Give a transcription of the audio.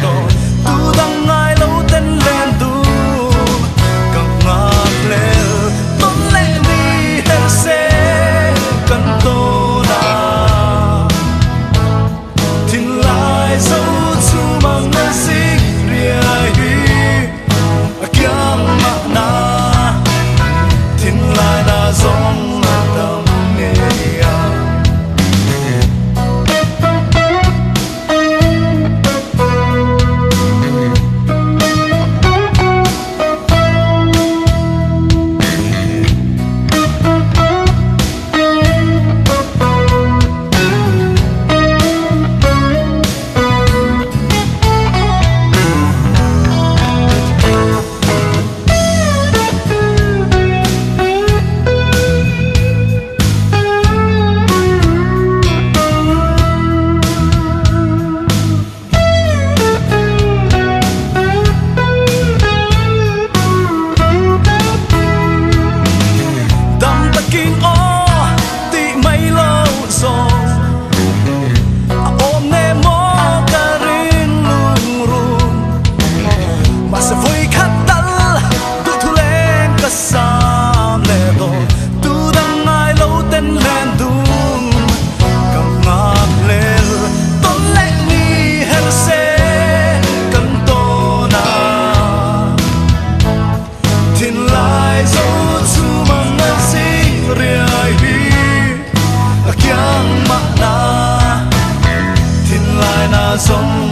dawn tu dang ngai lo ten len dun ka nghakhlel tawn leh ni her se kan tawn a thinlai zo chhum ang a zing riai hi a kiang mahna thinlai na zawng a dam ngei a. Dam takin aw tih mai lo zawng a awm ne maw ka rin lungrun mahse vawi khat tal duhthu leng ka sam leh dawn tu dang ngai lo ten len dun ka nghak hlel tawn leh ni her se kan tawn a thinlai zo chhum ang a zing riai hi a kiang mahna thinlai na zawng.